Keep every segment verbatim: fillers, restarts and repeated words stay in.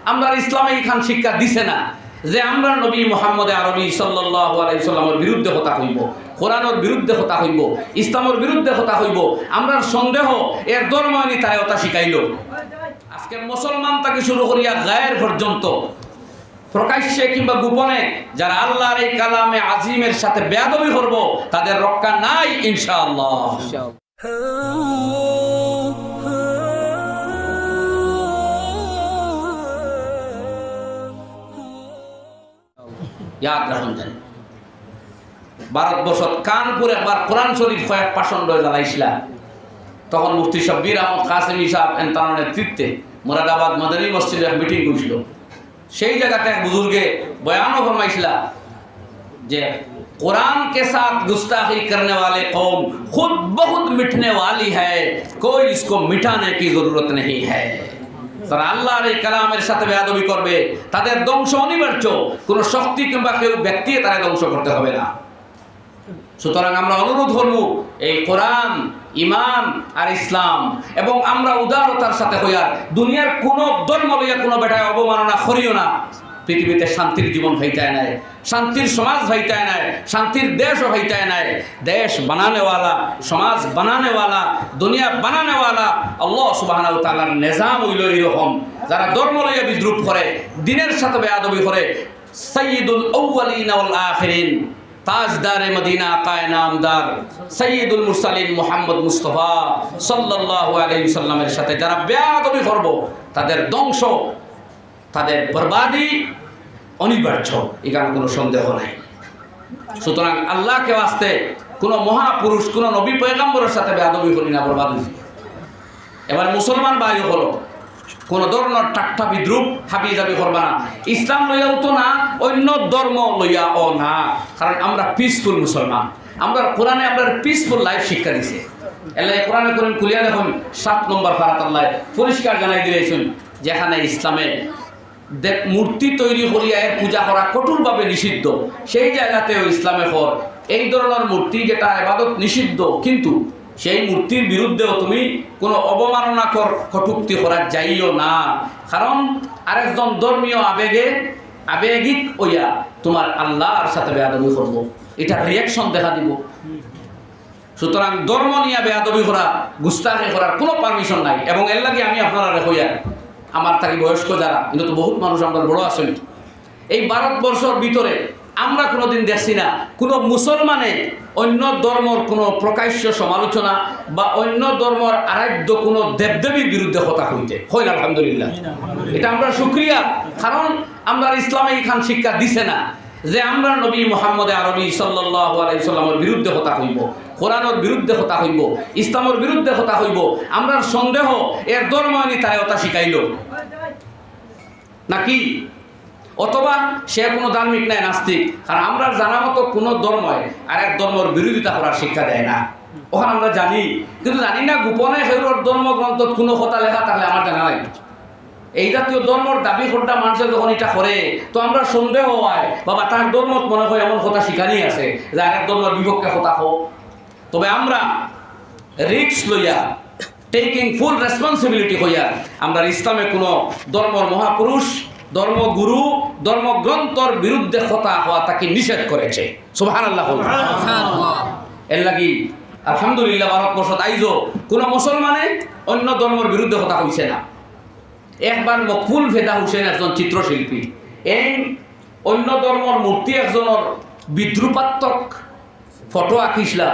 আমরার ইসলামে ইখান শিক্ষা দিছে না যে আমরার নবী মুহাম্মদে আরবী সাল্লাল্লাহু আলাইহি সাল্লামর বিরুদ্ধে কথা কইবো, কোরআনর বিরুদ্ধে কথা কইবো, ইসলামর বিরুদ্ধে কথা কইবো। আমরার সন্দেহ এর ধর্ম আনি তারে ওটা শিখাইলো। আজকে মুসলমান থাকি শুরু করিয়া গায়ের পর্যন্ত প্রকাশ্যে কিংবা গোপনে যারা আল্লাহর এই কালামে আজিমের সাথে বেয়াদবি করবো, তাদের রক্ষা নাই ইনশাআল্লাহ। ইয়াদ রাখুন জানি, ভারতবর্ষত কানপুর একবার কোরআন শরীফ কয়েক পাষণ্ড জ্বালাইছিলা। তখন মুফতি শব্বির আহমদ কাসেমি সাহেব এন তার নেতৃত্বে মুরাদাবাদ মদনী মসজিদে এক মিটিং হয়েছিল। সেই জায়গাতে এক বুজুর্গে বয়ানও ফরমাইছিলা যে কোরআন কে সাথ গুস্তাখি করনে ওয়ালে কওম খুদ বখুদ মিটনে ওয়ালি হ্যায়, কোই ইসকো মিটানে কি জরুরত নেহি হ্যায়। যারা আল্লাহর এই কালামের সাথে বেয়াদবি করবে, তাদের ধ্বংস অনিবার্য। কোনো শক্তি কিংবা কেউ ব্যক্তি তারা ধ্বংস করতে হবে না। সুতরাং আমরা অনুরোধ করব, এই কোরআন, ইমান আর ইসলাম, এবং আমরা উদারতার সাথে হইয়ার দুনিয়ার কোনো ধর্ম লইয়া কোনো বেটায় অবমাননা করিও না। পৃথিবীতে শান্তির জীবন হইতায় নাই, শান্তির সমাজ হইতায় নাই, শান্তির দেশও হইতায় নাই। দেশ বানানেওয়ালা, সমাজ বানানেওয়ালা, দুনিয়া বানানেওয়ালা আল্লাহ সুবহানাহু ওয়া তাআলার নিজাম হইল এইরকম। যারা ধর্ম লইয়া বিদ্রুপ করে, দ্বীনের সাথে বেয়াদবি করে, সাইয়্যিদুল আউয়ালিন ওয়াল আখিরিন, তাজদারে মদিনা আকায়ে নামদার সাইয়্যিদুল মুরসালিন মুহাম্মদ মুস্তাফা সাল্লাল্লাহু আলাইহি ওয়াসাল্লামের সাথে যারা বেয়াদবি করব, তাদের ধ্বংস, তাদের বরবাদি অনিবার্য, এখানে কোনো সন্দেহ নাই। সুতরাং আল্লাহকে ওয়াস্তে কোনো মহাপুরুষ, কোনো নবী পয়গম্বরের সাথে বেয়াদবি করি না, বরবাদ হইছে। এবার মুসলমান ভাই হলো কোনো ধরনের ঠাট্টা বিদ্রুপ হাবিজাবি করবা না। ইসলাম লইয়াও তো না, অন্য ধর্ম লইয়াও না, কারণ আমরা পিসফুল মুসলমান। আমরা কোরআনে আমরা পিসফুল লাইফ শিক্ষা দিছে। এল্লায় কোরআনে করিম খুলিয়া দেখুন, সাত নম্বর পারাত আল্লায় পরিষ্কার জানাই দিলাইছইন, যেখানে ইসলামে দেখ, মূর্তি তৈরি করিয়া এর পূজা করা কঠোরভাবে নিষিদ্ধ, সেই জায়গাতেও ইসলামে কর এই ধরনের মূর্তি যেটা ইবাদত নিষিদ্ধ, কিন্তু সেই মূর্তির বিরুদ্ধেও তুমি কোনো অবমাননাকর কটূক্তি করা যাইও না, কারণ আরেকজন ধর্মীয় আবেগে, আবেগিক হইয়া তোমার আল্লাহর সাথে বেয়াদবি করব, এটা রিয়াকশন দেখা দিব। সুতরাং ধর্ম নিয়া বেয়াদবি করা, গুস্তাখি করার কোনো পারমিশন নাই। এবং এর লাগি আমি আপনারারে কইয়ার, আমার থাকি বয়স্ক যারা, কিন্তু তো বহুত মানুষ আমরা বড় আছেন, এই ভারতবর্ষর ভিতরে আমরা কোনোদিন দেখছি না কোনো মুসলমানে অন্য ধর্মর কোনো প্রকাশ্য সমালোচনা বা অন্য ধর্মর আরাধ্য কোনো দেবদেবীর বিরুদ্ধে কথা কইতে। কইন আলহামদুলিল্লাহ। এটা আমরা শুকরিয়া, কারণ আমরা ইসলামে ইখান শিক্ষা দিছে না যে আমরা নবী মুহাম্মদে আরবী সাল্লাল্লাহু আলাইহি সাল্লামের বিরুদ্ধে কথা কইব, কোরআনের বিরুদ্ধে কথা কইব, ইসলামের বিরুদ্ধে কথা কইব। আমরা সন্দেহ এর ধর্ম আনি তারে ওটা শিখাইল নাকি? অথবা সে কোনো ধার্মিক নাই, নাস্তিক। কারণ আমরা জানা মতো কোনো ধর্মই আর এক ধর্মের বিরোধিতা করার শিক্ষা দেয় না। ওখানে আমরা জানি, কিন্তু জানি না গোপনে কেউর ধর্মগ্রন্থত কোনো কথা লেখা থাকলে আমার জানা নাই। এই জাতীয় ধর্মর দাবি করতা মানুষে যখন এটা করে, তো আমরা সন্দেহ হয়, বাবা, তার ধর্মত মনে হয় এমন কথা শিখানি আছে যে আরেক ধর্মের বিপক্ষে কথা হোক। তবে আমরা রিস্ক লইয়া, টেকিং ফুল রেসপন্সিবিলিটি হইয়া, আমরা ইসলামে কোনো ধর্মর মহাপুরুষ, ধর্মগুরু, ধর্মগ্রন্থর বিরুদ্ধে কথা হওয়া তাকে নিষেধ করেছে। সুবহানাল্লাহ। এর লাগি আলহামদুলিল্লাহ, ভারতবর্ষত আইজও কোনো মুসলমানে অন্য ধর্মর বিরুদ্ধে কথা কইছে না। একবার মকবুল ফেদা হোসেন, একজন চিত্রশিল্পী, এই অন্য ধর্মর মূর্তি একজনের বিদ্রুপাত্মক ফটো আঁকিছলা।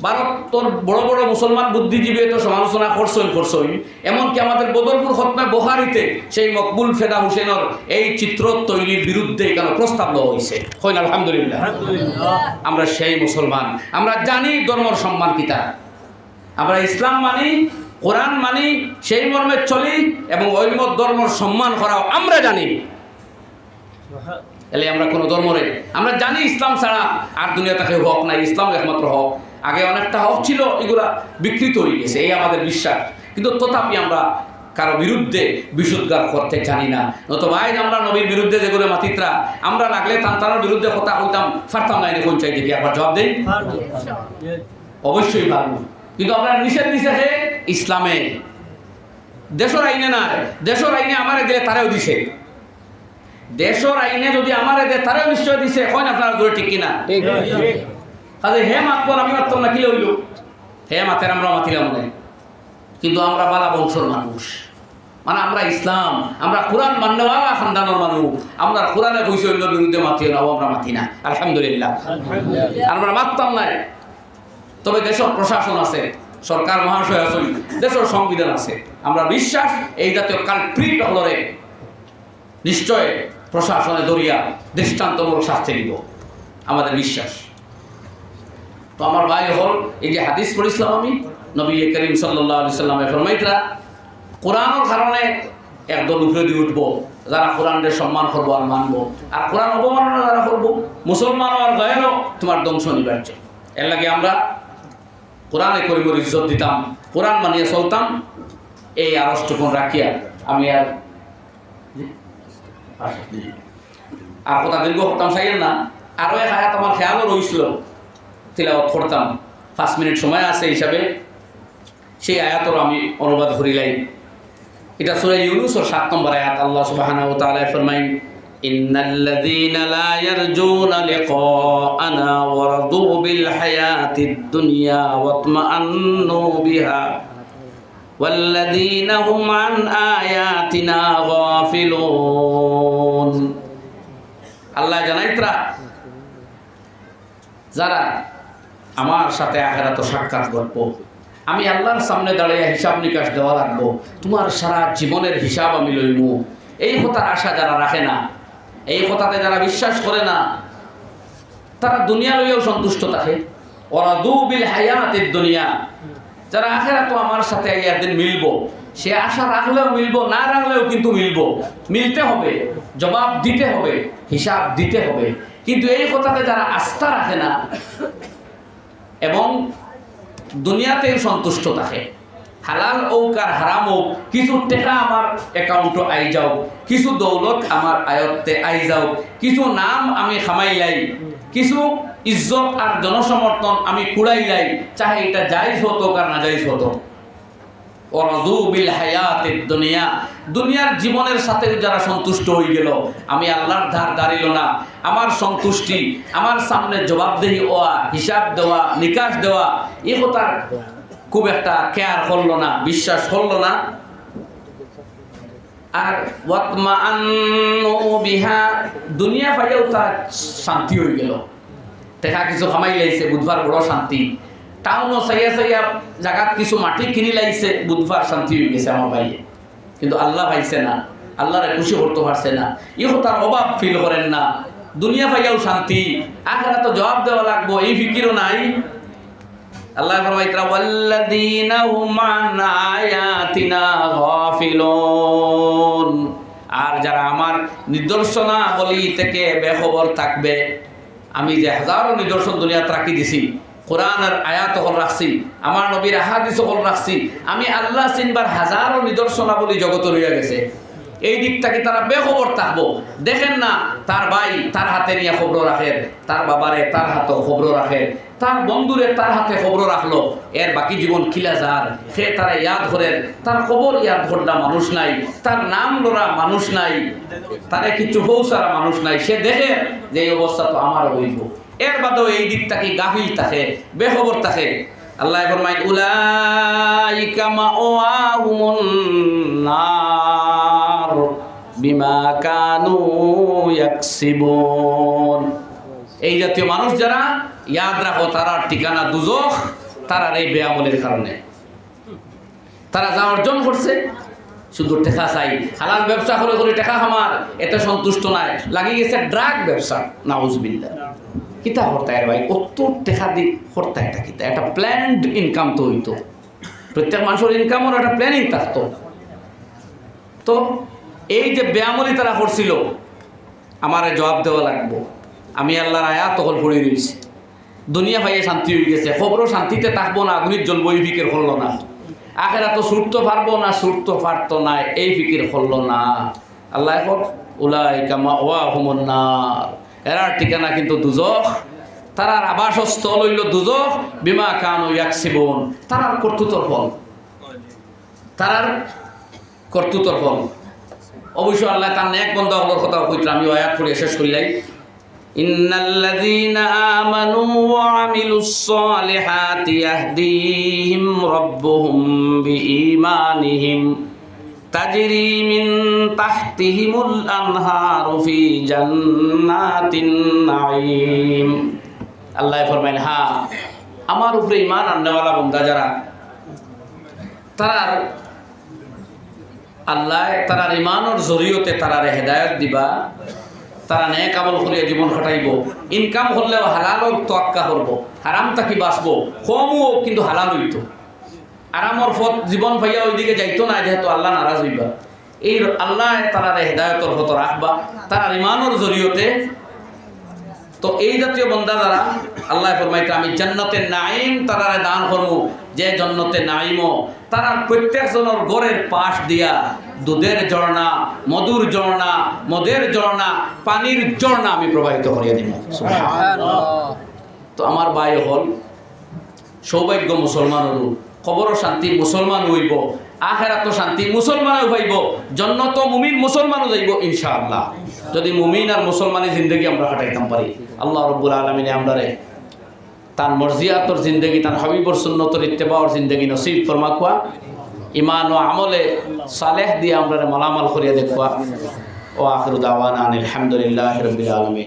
ভারতর বড় বড় মুসলমান বুদ্ধিজীবী তো সমালোচনা করছইন, করছইন। এমনকি আমাদের বদরপুর খতমে বুখারীতে সেই মকবুল ফেদা হোসেনের এই চিত্র তৈরির বিরুদ্ধে এখানে প্রস্তাব লওয়া হয়েছে। কইন আলহামদুলিল্লাহ। আমরা সেই মুসলমান, আমরা জানি ধর্মর সম্মান কিতা। আমরা ইসলাম মানি, কোরআন মানি, সেই মর্মে চলি এবং অন্য ধর্মর সম্মান করাও আমরা জানি। এলে আমরা কোনো ধর্মরে, আমরা জানি ইসলাম ছাড়া আর দুনিয়াত কেউ হক নাই, ইসলাম একমাত্র হক। আগে অনেকটা হক ছিল, এগুলা বিকৃত হয়ে গেছে, এই আমাদের বিশ্বাস। কিন্তু তথাপি আমরা কারো বিরুদ্ধে বিষোদ্গার করতে জানি না। নতুবা আইজ আমরা নবীর বিরুদ্ধে যেগুলো মাতিত্রা, আমরা লাগলে তান তানোর বিরুদ্ধে কথা কইতাম পারতাম না, এনে কোন চাই দেখি একবার জবাব দেই। অবশ্যই পারবো, কিন্তু আমরা নিষেধ দিছে হে ইসলামে। দেশর আইনে না, দেশর আইনে আমারে দিলে তারেও দিছে। দেশর আইনে যদি আমারে দেয়, তারেও নিশ্চয় দিছে। কইন আপনারা জোরে, ঠিক কিনা? ঠিক। কাজে হে মাতবো, আমি মাততাম না, কিলা অইলো? হে মাতের, আমরা মাতিলাম মনে। কিন্তু আমরা বালা বংশর মানুষ, মানে আমরা ইসলাম, আমরা কোরআন মাননেওয়ালা খানদানর মানুষ। আমরা কোরআনে কইছে অন্যর বিরুদ্ধে মাতিও না, ও আমরা মাতি না, আলহামদুলিল্লাহ। আমরা মাততাম না। তবে দেশর প্রশাসন আছে, সরকার মহাশয় আছেন, দেশর সংবিধান আছে। আমরা বিশ্বাস এই জাতীয় কালপ্রিট অকলরে নিশ্চয় প্রশাসনে ধরিয়া দৃষ্টান্তমূলক শাস্তি দিব, আমাদের বিশ্বাস। তো আমার ভাই অকল, এই যে হাদিস পড়ছিলাম আমি, নবী করিম সাল্লাল্লাহু আলাইহি সাল্লামে ফরমাইতরা, কোরআনর কারণে একদল উপরেদি উঠবো, যারা কোরআনরে সম্মান করবো আর মানবো, আর কোরআন অবমাননা যারা করবো, মুসলমান আর গায়রও, তোমার ধ্বংস অনিবার্য। এর লাগি আমরা কোরআনে করিমর ইজ্জত দিতাম, কোরআন মানিয়া চলতাম, এই আরজটুকুন রাখিয়া আমি আর, আর কথা দীর্ঘ করতাম চাইয়ের না। আরো এক আয়াত আমার খেয়ালও রইছিল, তিলাওয়াত করতাম, পাঁচ মিনিট সময় আছে হিসাবে সেই আয়াতর আমি অনুবাদ করিলাই। এটা সূরা ইউনুসর সাত নম্বর আয়াত। আল্লাহ সুবহানাহু ওয়া তাআলা ফরমাইন, "ইন্নাল্লাযীনা লা ইয়ারজুনা লিকাআনা ওয়া রাযু বিল হায়াতিদ দুনিয়া ওয়াতমাআন্নু বিহা ওয়াল্লাযীনা হুম আন আয়াতিনা গাফিলুন।" আল্লাহ জানাইতরা, যারা আমার সাথে আখেরাতো সাক্ষাৎ ঘটবো, আমি আল্লাহর সামনে দাঁড়াইয়া হিসাব নিকাশ দেওয়া লাগবো, তোমার সারা জীবনের হিসাব আমি লইমু, এই কথার আশা যারা রাখে না, এই কথাতে যারা বিশ্বাস করে না, তারা দুনিয়া লইয়াও সন্তুষ্ট থাকে। ওয়া রাযু বিল হায়াতিদ দুনিয়া, যারা আখেরাতো আমার সাথে আইয়া একদিন মিলবো, সে আশা রাখলেও মিলবো, না রাখলেও কিন্তু মিলবো, মিলতে হবে, জবাব দিতে হবে, হিসাব দিতে হবে। কিন্তু এই কথাতে যারা আস্থা রাখে না এবং দুনিয়াতেই সন্তুষ্ট থাকে, হালাল হোক আর হারাম হোক, কিছু টেকা আমার অ্যাকাউন্টো আই যাও, কিছু দৌলত আমার আয়ত্তে আই যাও, কিছু নাম আমি খামাইলাই, কিছু ইজ্জত আর জনসমর্থন আমি কুড়াইলাই, চাহে এটা জায়েজ হতো আর না জায়েজ হতো। ওয়া রাযু বিল হায়াতিদ দুনিয়া, দুনিয়ার জীবনের সাথে যারা সন্তুষ্ট হয়ে গেল, আমি আল্লাহর ধার ধারিল না, আমার সন্তুষ্টি, আমার সামনে জবাবদেহি হওয়া, হিসাব দেওয়া, নিকাশ দেওয়া, এই কথার খুব একটা কেয়ার করলো না, বিশ্বাস করলো না। আর ওয়াতমাআন্নু বিহা, দুনিয়া পাইয়াও তার শান্তি হয়ে গেল। টেকা কিছু কামাই লাইছে, বুধবার বড় শান্তি। টাউনও চাইয়া চাইয়া জাগাত কিছু মাটি কিনি লাইছে, বুধবার শান্তি হয়ে গেছে আমার ভাইয়ে। কিন্তু আল্লাহ পাইছে না, আল্লাহরে খুশি করতে পারছে না, ই কথার অভাব ফিল করেন না। দুনিয়া পাইয়াও শান্তি, আখেরাতো জবাব দেওয়া লাগবো, এই ফিকিরও নাই। আল্লাহ ফরমাইতরা, "ওয়াল্লাযীনা হুম আন আয়াতিনা গাফিলুন।" আর যারা আমার নিদর্শনাবলী থেকে বেখবর থাকবে, আমি যে হাজারো নিদর্শন দুনিয়াত রাখি দিছি, কোরআনর আয়াত অকল রাখছি, আমার নবীর আহাদিস অকল রাখছি, আমি আল্লাহ চিনবার হাজারো নিদর্শনাবলী জগতো রইয়া গেছে। এই দিক থাকি তারা বেখবর থাকবো। দেখেন না, তার ভাই তার হাতে নিয়া খবর রাখের, তার বাবারে তার হাতো খবর রাখের, তার বন্ধুরে তার হাতে খবর রাখলো, এর বাকি জীবন কিলা যার, সে তারা ইয়াদ করের, তার খবর ইয়াদ করলা মানুষ নাই, তার নাম লরা মানুষ নাই, তারে কিছু পৌঁছারা মানুষ নাই। সে দেখের যে এই অবস্থা তো আমারও হইব। এর বাদেও এই দিক থাকি গাফিল থাকে, বেখবর থাকে। আল্লাহ ফরমাইন, "উলাইকা মাওয়াহুমুন নার বিমা কানু ইয়াকসিবুন।" এই জাতীয় মানুষ যারা, ইয়াদ রাখো, তারার ঠিকানা দুজখ, তারার এই বেআমলির কারণে। তারা যা অর্জন করছে, শুধু টেকা চাই, হালাল ব্যবসা করে করে টেকা কামার, এতে সন্তুষ্ট নাই, লাগি গেছে ড্রাগ ব্যবসা, নাউজুবিল্লাহ। কিতা করতা এর ভাই, অত টেকা দি করতা এটা কিতা? এটা প্ল্যান্ড ইনকাম তো হইতো, প্রত্যেক মানুষের ইনকামর একটা প্ল্যানিং থাকতো। তো এই যে বেআমলি তারা করছিল, আমারে জবাব দেওয়া লাগবো। আমি আল্লাহর আয়াত অকল পড়ি রইছি। দুনিয়া পাইয়া শান্তি হয়ে গেছে, খবরও শান্তিতে থাকবো না, আগুনিত জ্বলবো, এই ফিকির করলো না। আখেরাতো ছুটতো পারবো না, ছুটতো পারতো না, এই ফিকির করলো না। আল্লাহ এখন, "উলাইকা মাওয়াহুমুন নার", এরার ঠিকানা কিন্তু দুজখ, তারার আবাসস্থল হইল দুজখ, বিমা কানু ইয়াকসিবুন, তারার কর্তৃত্বর ফল। তারার করতুতর ফল। অবশ্য আল্লায় তান নেক বন্দা অকলর কথা কইতরা, আমি আয়াত পড়িয়া শেষ করিলাই। إن الذين آمنوا وعملوا الصالحات يهديهم ربهم بإيمانهم تجري من تحتهم الأنهار في جنات النعيم। আল্লায় ফরমাইন, হ্যাঁ, আমার উপরে ঈমান আননেওয়ালা বন্দা যারা, তারার আল্লায় তারার ঈমানর জরিয়তে তারারে হেদায়েত দিবা, তারা নেক আমল করিয়া জীবন কাটাইবো, ইনকাম করলেও হালালর তোয়াক্কা করবো, হারাম থাকি বাঁচবো, কম অউক কিন্তু হালাল অইতো। আরামর পথ জীবন পাইয়া ওইদিকে যাইতো না, যেহেতু আল্লাহ নারাজ অইবা। এই আল্লায় তারারে হেদায়েতর পথো রাখবা, তারার ঈমানর জরিয়তে। তো এই জাতীয় বন্দা যারা, আল্লায় ফরমাইতরা, আমি জান্নাতে নাঈম তারারে দান করমু, যে জান্নাতে নাঈমও তারার প্রত্যেক জনর ঘরর পাশ দিয়া দুধর ঝর্ণা, মধুর ঝর্ণা, মদের ঝর্ণা, পানির ঝর্ণা আমি প্রবাহিত করিয়া দিমু। সুবহানাল্লাহ। তো আমার ভাই অকল, সৌভাগ্য মুসলমানরও, কবরও শান্তি মুসলমান অইবো, আখেরাতও শান্তি মুসলমানে পাইবো, জন্নতো মুমিন মুসলমানও যাইবো ইনশাআল্লাহ। যদি মুমিন আর মুসলমানি জিন্দেগি আমরা কাটাইতাম পারি, আল্লাহ রব্বুল আলামিনে আমরারে তান মর্জিয়াতর জিন্দেগি, তান হাবিবর সুন্নতর ইত্তেবার জিন্দেগি নসিব ফরমাউক্কা, ঈমান ও আমলে সালেহ দিয়া আমরারে মালামাল করিয়া দেউক্কা। ওয়া আখিরু দাওয়ানা আনিল হামদুলিল্লাহি রাব্বিল আলামিন।